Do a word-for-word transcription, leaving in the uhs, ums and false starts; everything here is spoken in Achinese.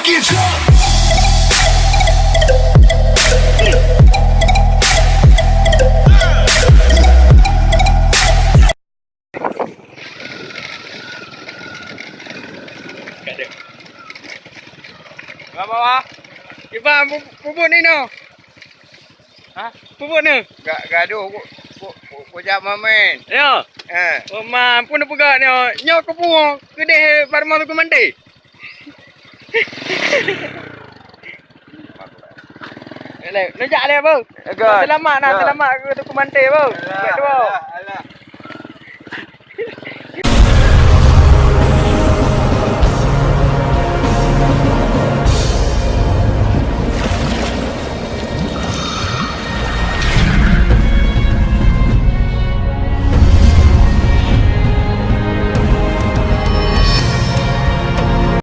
Get up! Bawah. Iban, pu-, peubuet ni noh. Hah? Peubuet ni? Ga-, gadoh ku, ku, ku, kujak mamen. Ya. Eh. Oh, man, pun peugah nyoe. Nyoe keupeue keudeh Barma Teungku Mantè. Lé, lé, jak lé, Bang. Seulamat nah, seulamat keu Teungku Mantè, Bang. Alah, alah, alah.